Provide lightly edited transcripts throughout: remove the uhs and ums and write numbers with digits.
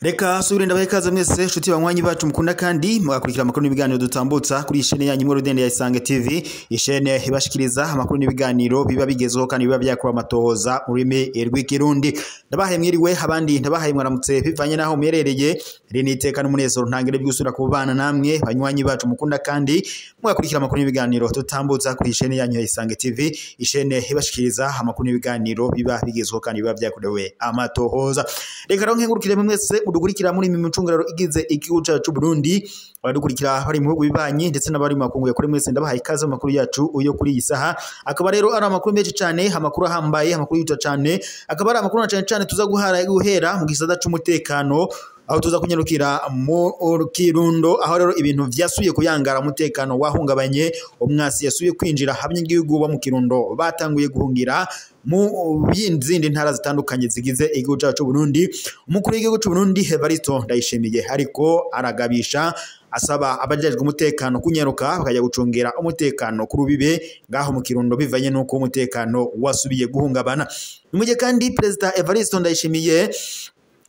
Reka subire ndabahe ikaze mwese nshuti banywanyi bacu mukunda kandi mugakurikira amakuru n'ibiganiro dutambutsa kuri ishene yanyu imwe rudende ya Isange TV, ishene ibashikiriza amakuru n'ibiganiro biba bigezweho kandi biba byakora amatohoza mu rurimi rw'ikirundi. Ndabahaye mwiriwe, abandi ndabahaye mwaramutse bivanye naho muherereye. Iri ni iteka n'umunezero ntangere by'usura kubana namwe banywanyi bacu mukunda kandi mugakurikira amakuru n'ibiganiro dutambutsa kuri ishene yanyu ya Isange TV, ishene ibashikiriza amakuru n'ibiganiro biba bigezweho kandi biba byakorewe amatohoza. Reka rero nkengurukire mwese mudukurikira muri imi micungararo igize igihugu cyacu Burundi, abadukurikira bari mu bihugu bibanyi ndetse n'abari mu makungu ya kure, mwese ndabahaye ikaze mu makuru yacu yo kuri iyi saha. Akaba rero ari amakuru menshi cyane, amakuru ahambaye, amakuru yihuta cyane, akaba ari amakuru na cyane cyane tuza guhera mu gisata c'umutekano, aho tuza kunyarukira mu Kirundo, aho rero ibintu vyasubiye kuyangara, umutekano wahungabanye, umwasi yasubiye kwinjira, abanyagihugu bo mu Kirundo batanguye guhungira mu zindi ntara zitandukanye zigize igihugu cyacu Burundi. Umukuru w'igihugu cy'u Burundi Evariste Ndayishimiye ariko aragabisha asaba abajejwe umutekano kunyaruka bakajya gucungera umutekano ku rubibe ngaho mu Kirundo bivanye n'uko umutekano wasubiye guhungabana. Ni mugihe kandi Perezida Evariste Ndayishimiye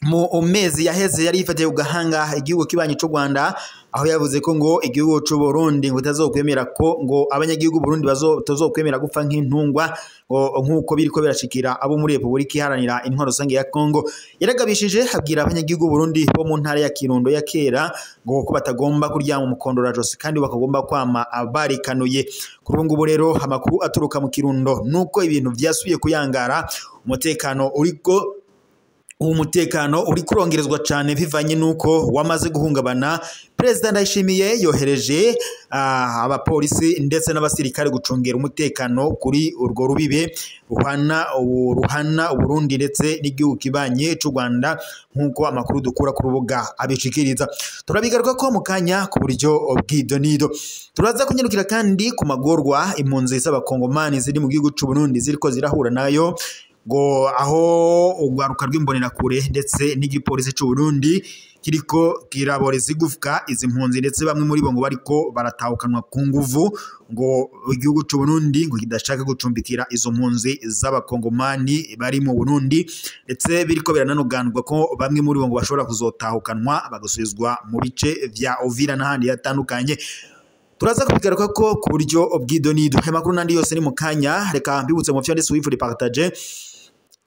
mu mezi yaheze yari yifatiye ku gahanga igihugu kibanyi c'u Rwanda, aho yavuze ko ngo igihugu c'u Burundi ngo kitazokwemera ko ngo abanyagihugu Burundi bazokwemera gupfa nk'intungwa ngo nkuko biriko birashikira abo muri Republika Iharanira Intwaro Rusange ya Kongo. Yaragabishije abwira abanyagihugu Burundi bo mu ntara ya Kirundo ya kera ngo ko batagomba kuryama umukondora jose kandi bakagomba kwama abarikanuye. Kuri ubu ngubu rero amakuru aturuka mu Kirundo nuko ibintu vyasubiye kuyangara, umutekano uriko uwo mutekano uri kurongerezwa cyane bivanye nuko wamaze guhungabana. Perezida Ndayishimiye yohereje abapolisi ndetse n'abasirikare gucungera umutekano kuri urwo rubibe ruhana Burundi ndetse n'igihugu kibanye c'u Rwanda, nkuko amakuru dukura ku rubuga abishikiriza. Turabigaruka ko mu kanya ku buryo bw'idonido. Turaza kunyarukira kandi ku magorwa impunzi z'abakongomani ziri mu gihugu c'u Burundi ziriko zirahura nayo, ngo aho urwaruka rw'imbonerakure ndetse n'igipolisi c'u Burundi kiriko kiraboreza igufwa izi mpunzi, ndetse bamwe muri bo ngo bariko baratahukanwa ku nguvu, ngo igihugu c'u Burundi ngo kidashaka gucumbikira izo mpunzi z'abakongomani bari mu Burundi, ndetse biriko birananugandwa ko bamwe muri bo ngo bashobora kuzotahukanwa bagasubizwa mu bice vya Uvira n'ahandi hatandukanye. Turaza kubigaruka ko ku buryo bw'idonido. Aya makuru n'andi yose ni mu kanya. Reka mbibutse mu vyanditse wifuri partage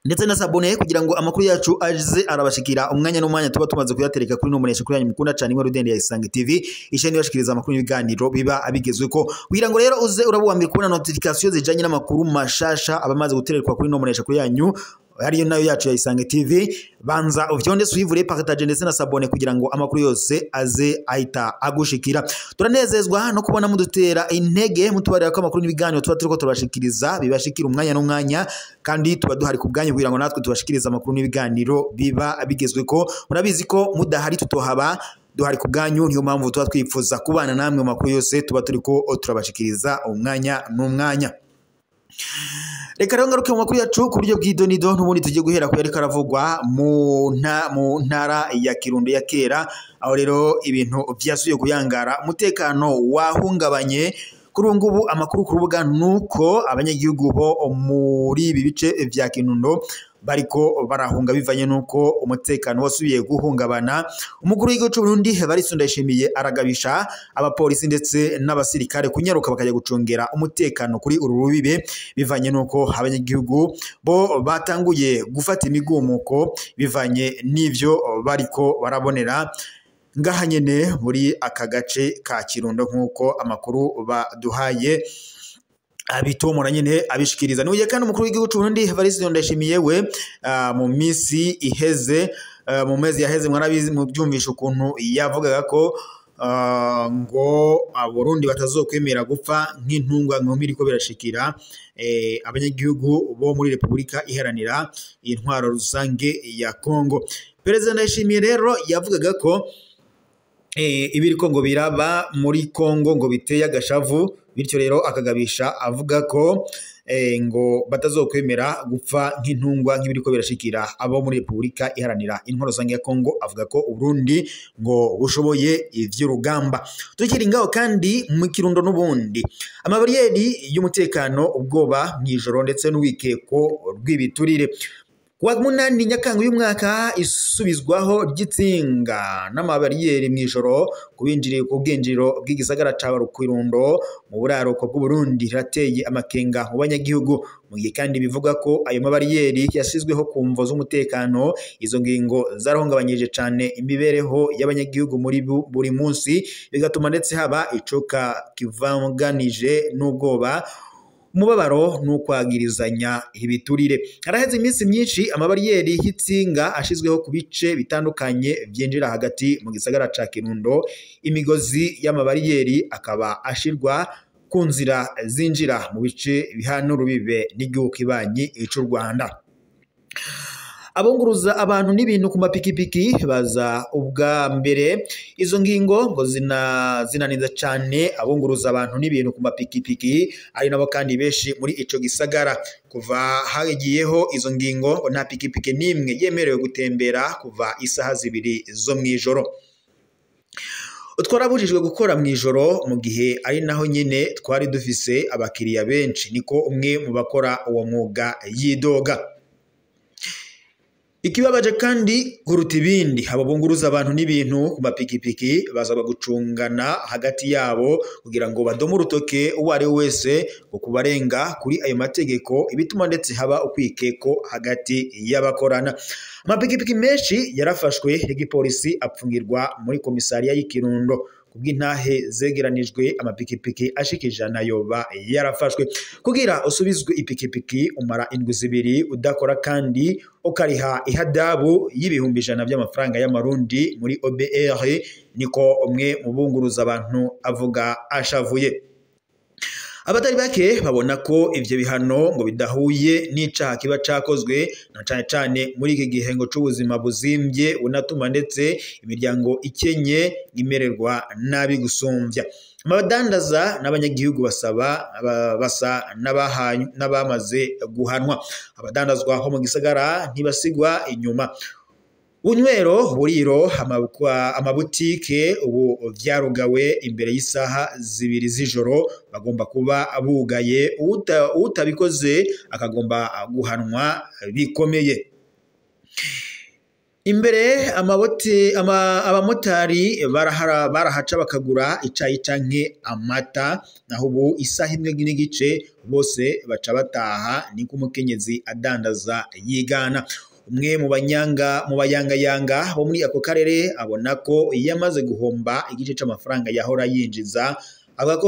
ndetse na sabone kugira ngo amakuru yacu aze arabashikira umwanya n'umwanya tuba tumaze kuyatereka kuri nomunesha kuri yanyu mukunda cyane imwe rudende ya Isange TV, isheni yashikiriza amakuru n'ibiganiro biba abigezweko, kugira ngo rero uze urabuwambira kubona notification zijanye n'amakuru mashasha abamaze guterekwa kuri nomunesha kuri yanyu ariyo nayo yacu ya Isange TV. Banza uvyonde suivre, partage ndetse na sabone kugira ngo amakuru yose aze ahita agushikira. Turanezezwa no kubona mudutera intege mutubarira ko amakuru n'ibiganiro tuba turiko turabashikiriza bibashikira umwanya n'umwanya, kandi tuba duhari ku bwanyu kugira ngo natwe tubashikirize amakuru n'ibiganiro biba bigezweko. Murabizi ko mudahari tutohaba, duhari ku bwanyu, niyo mpamvu tuba twifuza kubana namwe mu makuru yose tuba turiko turabashikiriza umwanya n'umwanya. Reka rero ngaruke mu makuru yacu ku buryo bw'idonido, n'ubundi tugiye guhera ku yariko aravugwa mu ntara ya Kirundo ya kera, aho rero ibintu vyasubiye kuyangara, umutekano wahungabanye. Kuri ubu ngubu amakuru ku rubuga nuko abanyagihugu bo muri ibi bice vya Kirundo bariko barahunga bivanye nuko umutekano wasubiye guhungabana. Umukuru w'igihugu c'u Burundi Evariste Ndayishimiye aragabisha abapolisi ndetse n'abasirikare kunyaruka bakajya gucungera umutekano kuri uru rubibe bivanye nuko abanyagihugu bo batanguye gufata imigumuko bivanye n'ivyo bariko barabonera ngaha nyene muri aka gace ka Kirundo, nkuko amakuru baduhaye abitomora nyene abishikiriza. Niwe kandi umukuru w'igihugu c'u Burundi Evariste Ndayishimiye we mu misi iheze, mu mezi yaheze mwarabizi mubyumvisha ukuntu yavugaga ko ngo Abarundi batazokwemera gupfa nk'intungwa ngo biriko birashikira abanyagihugu bo muri Republika Iharanira Intwaro Rusange ya Kongo. Perezida Ndayishimiye rero yavugaga ko ibiriko ngo biraba muri Kongo ngo biteye agashavu, Bityo rero akagabisha avuga ko ngo batazokwemera gupfa nk'intungwa nk'ibiriko birashikira abo muri Repubulika Iharanira Intwaro Rusange ya Kongo. Avuga ko Uburundi ngo bushoboye ivy'urugamba. Tukiri ngaho kandi mu Kirundo n'ubundi, amabariyeri y'umutekano, ubwoba mw'ijoro ndetse n'uwikeko rw'ibiturire. Kuwa 8 Nyakanga uyu mwaka, isubizwaho ry'itsinga n'amabariyeri mw'ijoro kubinjiriye ku bwinjiriro bw'igisagara ca Kirundo mu buraruko bw'Uburundi rirateye amakenga mu banyagihugu, mu gihe kandi bivuga ko ayo mabariyeri yasizweho ku mvo z'umutekano. Izo ngingo zarahungabanyije cane imibereho y'abanyagihugu muri buri munsi, bigatuma ndetse haba icoka kivanganije n'ubwoba, umubabaro n'ukwagirizanya ibiturire. Haraheze iminsi myinshi amabariyeri y'itsinga ashizweho ku bice bitandukanye vyinjira hagati mu gisagara ca Kirundo. Imigozi y'amabariyeri akaba ashirwa ku nzira zinjira mu bice bihana urubibe n'igihugu kibanyi c'u Rwanda. Abunguruza abantu n'ibintu ku mapikipiki baza ubwa mbere. Izo ngingo ngo zinaniza cane abunguruza abantu n'ibintu ku mapikipiki, ari nabo kandi benshi muri ico gisagara. Kuva hagiyeho izo ngingo ngo nta pikipiki n'imwe yemerewe gutembera kuva isaha 2 zo mw'ijoro. Twarabujijwe gukora mw'ijoro mu gihe ari naho nyene twari dufise abakiriya benshi, niko umwe mu bakora uwo mwuga yidoga. Ikibabaje kandi kuruta ibindi, abo bunguruza abantu n'ibintu ku mapikipiki basabwa gucungana hagati yabo kugira ngo badome urutoke uwo ari we wese ngo kubarenga kuri ayo mategeko, ibituma ndetse haba ukwikeko hagati y'abakorana. Amapikipiki menshi yarafashwe n'igipolisi apfungirwa muri komisariya y'i Kirundo. Kubw'intahe zegeranijwe, amapikipiki ashika 100 yoba yarafashwe. Kugira usubizwe ipikipiki umara indwi 2 udakora kandi ukariha ihadabu y'100,000 by'amafaranga y'amarundi muri OBR, niko umwe mu bunguruza abantu avuga ashavuye. Abatari bake babona ko ivyo bihano ngo bidahuye n'icaha kiba cakozwe, na cane cane muri iki gihe ngo c'ubuzima buzimbye bunatuma ndetse imiryango ikenye imererwa nabi gusumvya. Abadandaza n'abanyagihugu basaba basa n'abamaze guhanwa. Abadandazwa ho mu gisagara ntibasigwa inyuma. Unywero, buriro, amabutike ubu vyarugawe imbere y'isaha 2 z'ijoro, bagomba kuba bugaye, utabikoze akagomba guhanwa bikomeye. Imbere abamotari barahaca bakagura icayi canke amata, naho ubu isaha 1:15 bose baca bataha, niko umukenyezi adandaza yigana. Umwe mu bayangayanga bo muri ako karere abona ko yamaze guhomba igice c'amafaranga yahora yinjiza, avuga ko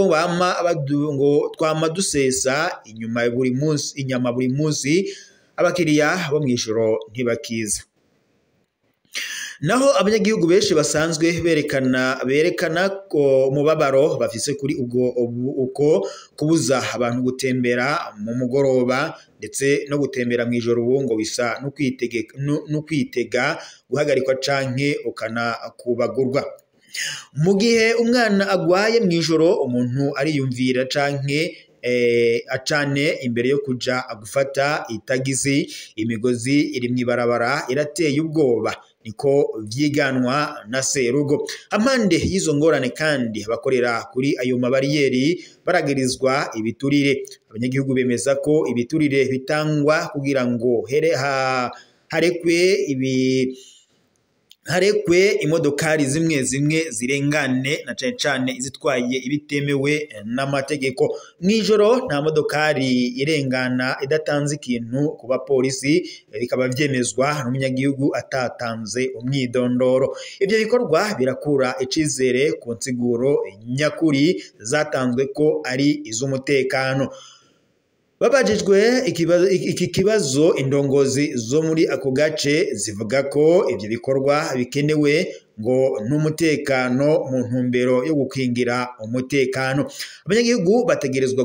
ngo twama dusesa inyuma buri munsi, inyama buri munsi, abakiriya bo mw'ijoro ntibakiza. Naho abanyagihugu benshi basanzwe berekana ko umubabaro bafise kuri ubwo uko kubuza abantu gutembera mu mugoroba ndetse no gutembera mw'ijoro, ubu ngo bisa no kwitega guhagarikwa canke ukanakubagurwa. Mu gihe umwana agwaye mw'ijoro, umuntu ariyumvira canke acane imbere yo kuja gufata itagizi. Imigozi iri mw'ibarabara irateye ubwoba, niko vyiganwa na Serugo. Amande y'izo ngorane kandi abakorera kuri ayo mabariyeri baragirizwa ibiturire. Abanyagihugu bemeza ko ibiturire bitangwa kugira ngo harekwe imodokari zimwe zimwe zirengane, na cane cane izitwaye ibitemewe n'amategeko. Mw'ijoro nta modokari irengana idatanze ikintu ku bapolisi, bikaba vyemezwa n'umunyagihugu atatanze umwidondoro. Ivyo bikorwa birakura icizere ku nsiguro nyakuri zatanzwe ko ari iz'umutekano. Babajijwe iki kibazo, indongozi zo muri ako gace zivuga ko ivyo bikorwa bikenewe ngo n'umutekano mu ntumbero yo gukingira umutekano. Abanyagihugu bategerezwa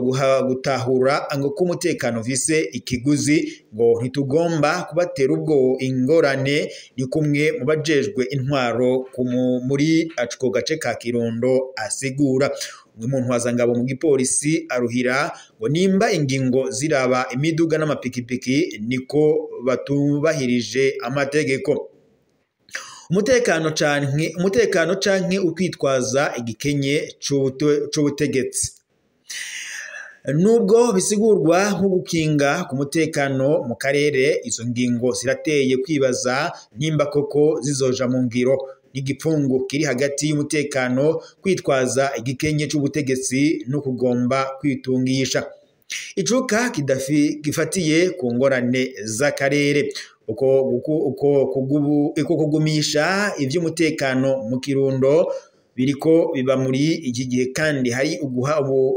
gutahura ngo ko umutekano ufise ikiguzi, ngo ntitugomba kubatera ubwo ingorane, ni kumwe mu bajejwe intwaro muri ako gace ka Kirundo asigura. Umwe mu ntwazangabo mu gipolisi aruhira ngo nimba ingingo ziraba imiduga n'amapikipiki niko batubahirije amategeko. Umutekano canke ukwitwaza igikenye c'ubutegetsi. Nubwo bisigurwa nko gukinga ku mutekano mu karere, izo ngingo zirateye kwibaza nimba koko zizoja mu ngiro. N'igipfungu kiri hagati y'umutekano, kwitwaza igikenye c'ubutegetsi no kugomba kwitungisha. Icuka gifatiye ku ngorane z'akarere. Uko kugumisha ivy'umutekano mu Kirundo biriko biba muri iki gihe kandi hari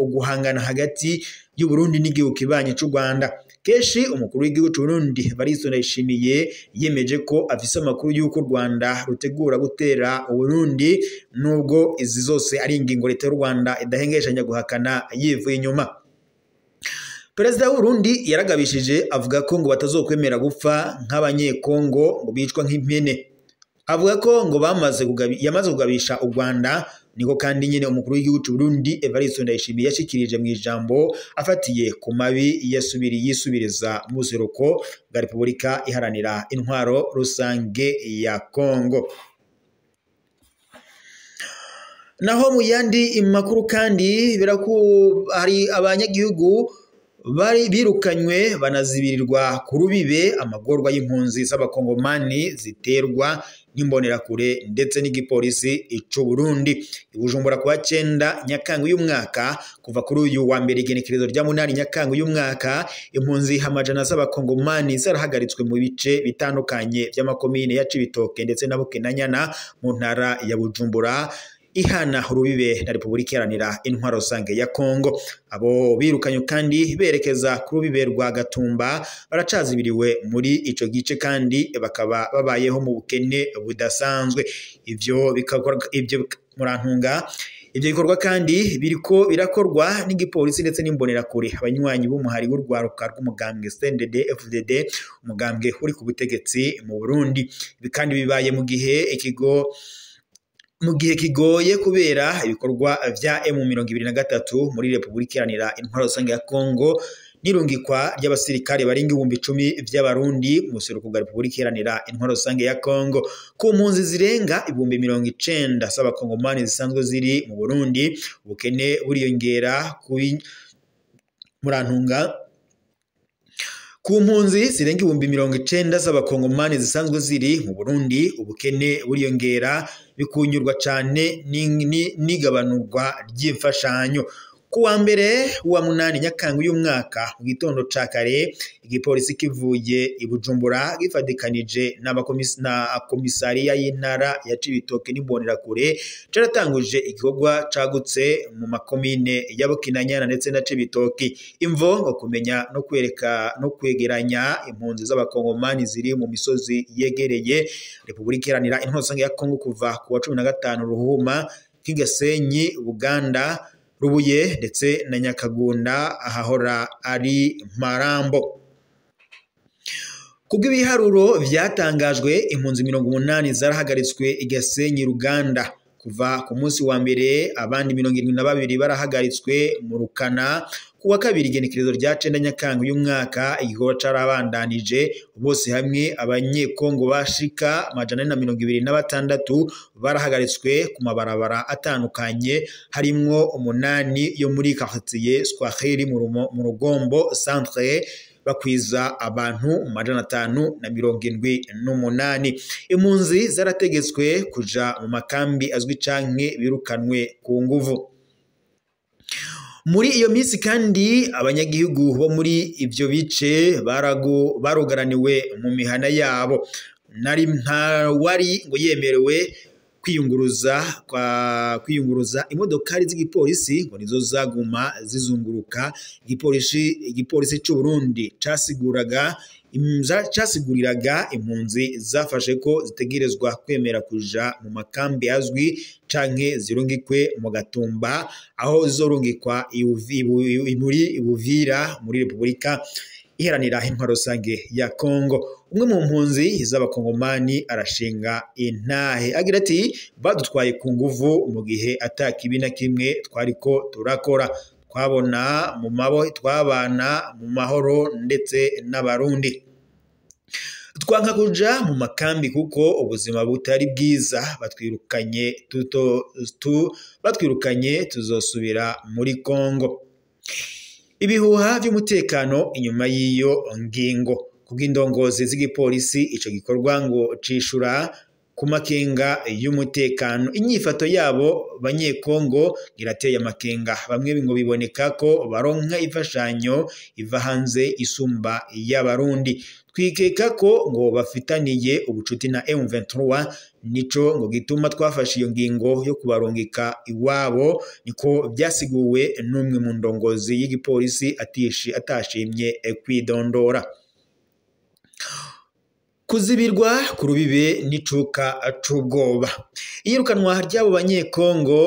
uguhangana hagati y'u Burundi n'igihugu kibanyi c'u Rwanda. Kenshi umukuru w'igihugu c'u Burundi Evariste Ndayishimiye yemeje ko afise amakuru y'uko u Rwanda rutegura gutera u Burundi, nubwo izi zose ari ingingo leta y'u Rwanda idahengeshanya guhakana yivuye inyuma. Perezida w'u Burundi yaragabishije avuga ko ngo batazokwemera gupfa nk'abanyekongo ngo bicwa nk'impene. Avuga ko ngo yamaze kugabisha u Rwanda. Niko kandi nyine umukuru w'igihugu c'u Burundi Evariste Ndayishimiye yashikirije mu ijambo afatiye ku mabi yisubiriza mu buseruko bwa Repubulika Iharanira Intwaro Rusange ya Kongo. Naho mu yandi makuru kandi hari abanyagihugu bari birukanywe banazibirirwa ku rubibe amagorwa y'impunzi z'abakongomani ziterwa n'imbonerakure ndetse n'igipolisi c'u Burundi. I Bujumbura kuwa 9 Nyakanga uyu mwaka, kuva kuri uyu wa mbere igenekerezo rya 8 Nyakanga uyu mwaka, impunzi amajana z'abakongomani zarahagaritswe mu bice bitandukanye vy'amakomine ya Cibitoke ndetse na Bukinanyana mu ntara ya Bujumbura ihana urubibe na Repubulika Iharanira Intwaro Rusange ya Kongo. Abo birukanywe kandi berekeza ku rubibe rwa Gatumba baracazibiriwe muri ico gice kandi bakaba babayeho mu bukene budasanzwe. Ivyo bikakorwa ivyo murantunga Ivyo bikorwa kandi biriko birakorwa n'igipolisi ndetse n'imbonerakure, abanywanyi b'umuhari w'urwaruka rw'umugambwe CNDD FDD, umugambwe uri ku butegetsi mu Burundi. Ibi kandi bibaye mu gihe ikigo mu gihe kigoye kubera ibikorwa vya M23 muri Repubulika Iharanira Intwaro Rusange ya Kongo n'irungikwa ry'abasirikare barenga 10,000 vy'abarundi mu buseruko bwa Repubulika Iharanira Intwaro Rusange ya Kongo. Ku mpunzi zirenga 90,000 z'abakongomani zisanzwe ziri mu Burundi, ubukene buriyongera murantunga. Ku mpunzi zirenga 90,000 z'abakongomani zisanzwe ziri mu Burundi, ubukene buriyongera bikunyurwa cane n'igabanurwa ry'imfashanyo. Kuwa mbere wa 8 Nyakanga uyu mwaka mu gitondo ca kare, igipolisi kivuye i Bujumbura gifadikanije na komisariya y'intara ya Cibitoke n'imbonerakure caratanguje igikorwa cagutse mu makomine ya Bukinanyana ndetse na Cibitoke. Imvo ngo kumenya no kwereka no kwegeranya impunzi z'abakongomani ziri mu misozi yegereye Repubulika Iharanira Intwaro Rusange ya Kongo kuva ku wa 15 Ruhuma, Kigasenyi, Buganda, Rubuye ndetse na Nyakagunda ahahora ari Marambo. Kubw'ibiharuro vyatangajwe, impunzi 80 zarahagaritswe i Gasenyi Ruganda kuva ku munsi wa mbere, abandi 72 barahagaritswe mu Rukana kuwa kabiri igenekerezo rya 9 Nyakanga uyu mwaka. Igikorwa carabandanije, bose hamwe abanyekongo bashika 426 barahagaritswe ku mabarabara atandukanye, harimwo 8 yo muri quartier Swahili mu Rugombo centre, bakwiza abantu 578. Impunzi zarategetswe kuja mu makambi azwi canke birukanwe ku nguvu. Muri iyo minsi kandi abanyagihugu bo muri ivyo bice barugaraniwe mu mihana yabo, nari nta wari ngo yemerewe kwiyunguruza. Imodokari z'igipolisi ngo nizo zaguma zizunguruka. Igipolisi c'u Burundi casiguriraga impunzi zafashe ko zitegerezwa kwemera kuja mu makambi azwi canke zirungikwe mu Gatumba, aho zizorungikwa muri Buvira muri Repubulika Iharanira Intwaro Rusange ya Kongo. Umwe mu mpunzi z'abakongomani arashinga intahe agira ati badutwaye ku nguvu mu gihe atakibi na kimwe twariko turakora, twabona mu mabo twabana mu mahoro ndetse n'abarundi, twanka kuja mu makambi kuko ubuzima butari bwiza, batwirukanye tuzosubira muri Kongo. Ibihuha vy'umutekano inyuma y'iyo ngingo kubw'indongozi z'igipolisi, ico gikorwa ngo cishura ku makenga y'umutekano. Inyifato yabo banyekongo irateye amakenga, bamwe ngo biboneka ko baronka imfashanyo iva hanze isumba y'abarundi. Twikeka ko ngo bafitaniye ubucuti na M23, nico ngo gituma twafashe iyo ngingo yo kubarungika iwabo, niko byasiguwe n'umwe mu ndongozi y'igipolisi atashimye kwidondora. Kuzibirwa ku rubibe n'icuka c'ubwoba. Iyirukanwa ry'abo banyekongo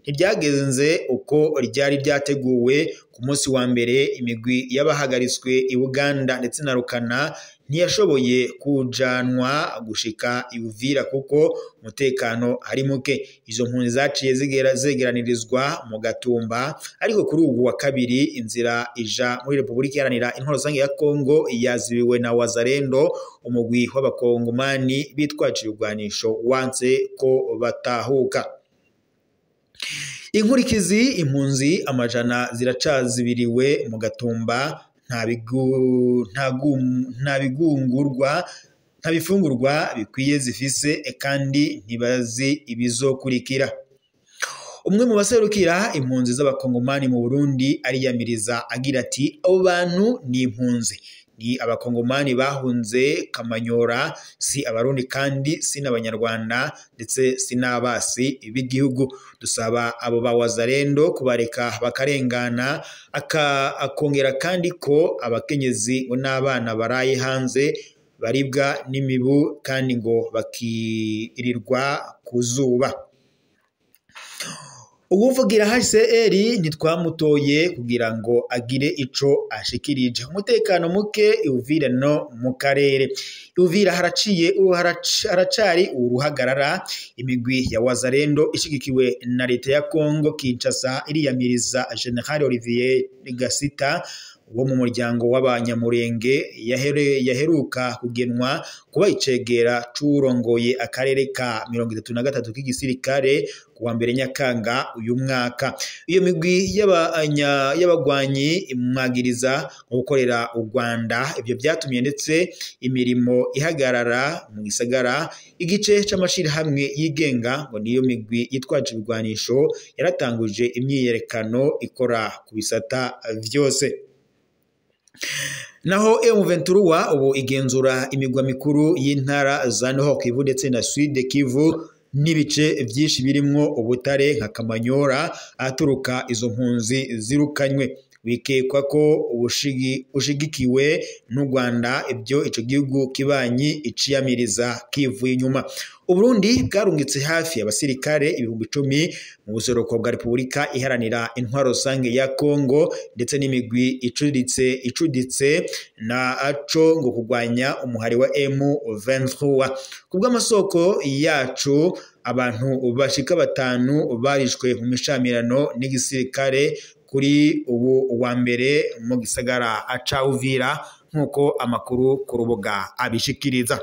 ntiryagenze uko ryari ryateguwe. Ku munsi wa mbere imigwi y'abahagaritswe i Buganda ndetse na Rukana ntiyashoboye kujanwa gushika i Uvira kuko umutekano ari muke. Izo mpunzi zaciye zegeranirizwa mu Gatumba, ariko kuri ubu wa kabiri inzira ija muri Republika Iharanira Intwaro Rusange ya Kongo yazibiwe na Wazalendo, umugwi w'abakongomani bitwaje ibigwanisho wanse ko batahuka. Inkurikizi impunzi amajana ziracazibiriwe mu Gatumba, nta bifungurwa bikwiye zifise kandi ntibazi ibizokurikira. Umwe mu baserukira impunzi z'abakongomani mu Burundi ariyamiriza agira ati abo bantu ni impunzi, ni abakongomani bahunze Kamanyora, si abarundi kandi si n'abanyarwanda ndetse si n'abasi b'igihugu. Dusaba abo ba Wazalendo kubareka bakarengana. Akongera kandi ko abakenyezi n'abana baraye hanze baribwa n'imibu kandi ngo bakirirwa ku zuba. Uwuvugira HCR ntitwamutoye kugira ngo agire ico ashikirije. Umutekano muke Uvira no mu karere. Uvira haracari uruhagarara. Imigwi ya Wazalendo ishigikiwe na leta ya Kongo Kinshasa iriyamiriza General Olivier Gasita wo mu muryango w'abanyamurenge yaheruka kugenwa kuba icegera c'uwurongoye akarere ka 33 k'igisirikare kuwa mbere Nyakanga uyu mwaka. Iyo migwi y'abagwanyi imwagiriza mu gukorera u Rwanda. Ibyo byatumye ndetse imirimo ihagarara mu gisagara. Igice c'amashirahamwe yigenga ngo niyo migwi yitwaje ibigwanisho yaratanguje imyiyerekano ikora ku bisata vyose. Naho M23 ubu igenzura imigwa mikuru y'intara za Nord Kivu ndetse na Sud Kivu n'ibice byinshi birimwo ubutare nka Kamanyora aturuka izo mpunzi zirukanywe. Bikekwa ko ushigikiwe n'u Rwanda, ibyo ico gihugu kibanyi iciyamiriza kivuye inyuma. Uburundi bwarungitse hafi abasirikare 10,000 mu buseruko bwa Republika Iharanira Intwaro Rusange ya Kongo ndetse n'imigwi icuditse na aco ngo kugwanya umuhari wa M23. Kubw'amasoko yacu abantu bashika 5 barishwe mu mishamirano n'igisirikare kuri ubu wa mbere mu gisagara aca Uvira, nkuko amakuru ku rubuga abishikiriza.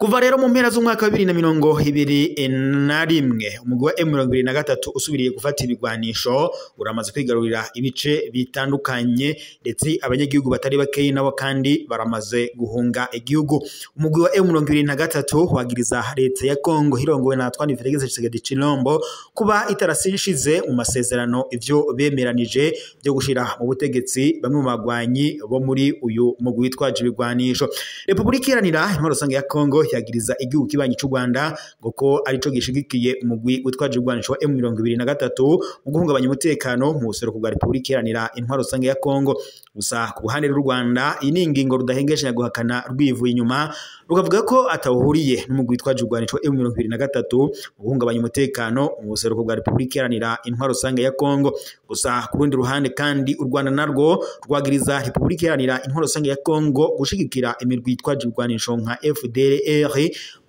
Kuva rero mu mpera z'umwaka wa 2021 umugwi wa M23 usubiriye gufata ibigwanisho uramaze kwigarurira ibice bitandukanye, ndetse abanyagihugu batari bakeyi nabo kandi baramaze guhunga igihugu. Umugwi wa M23 wagiriza leta ya Kongo irongowe na Antoine Felix Tshisekedi Tshilombo kuba itarashishize mu masezerano ivyo bemeranije byo gushira mu butegetsi bamwe mu bagwanyi bo muri uyu mugwi witwaje ibigwanisho. Republika Iharanira Intwaro Rusange ya Kongo yagiriza igihugu kibanyi c'u Rwanda ngo ko arico gishigikiye umugwi witwaje ibigwanisho wa M23 mu guhungabanya umutekano mu buseruko bwa Repubulika Iharanira Intwaro Rusange ya Kongo. Gusa ku ruhande rw'u Rwanda iyi ni ingingo rudahengeshanya guhakana rwivuye inyuma, rukavuga ko atawuhuriye n'umugwi witwaje ibigwanisho wa M23 mu guhungabanya umutekano mu buseruko bwa Repubulika Iharanira Intwaro Rusange ya Kongo. Gusa ku rundi ruhande kandi u Rwanda narwo rwagiriza Repubulika Iharanira Intwaro Rusange ya Kongo gushigikira imirwi yitwaje ibigwanisho nka FDLR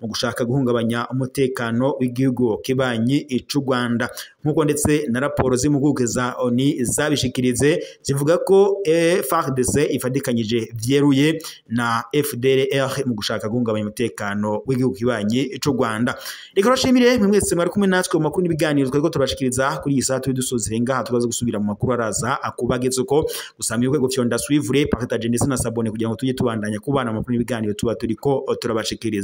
mu gushaka guhungabanya umutekano w'igihugu kibanyi c'u Rwanda, nk'uko ndetse na raporo z'impuguke za ONU zabishikirize zivuga ko FARDC ifadikanyije vyeruye na FDLR mu gushaka guhungabanya umutekano w'igihugu kibanyi c'u Rwanda. Reka bashimire mwe mwese mwari kumwe natwe mu makuru n'ibiganiro twariko turabashikiriza kuri iyi saha. Turi dusozere ngaha, tubaze gusubira mu makuru araza akubageze uko. Gusa mwibuke gufyonda suivre, partage ndetse na s'abonner kugira ngo tujye tubandanya kubana amakuru n'ibiganiro tuba turiko turabashikiriza.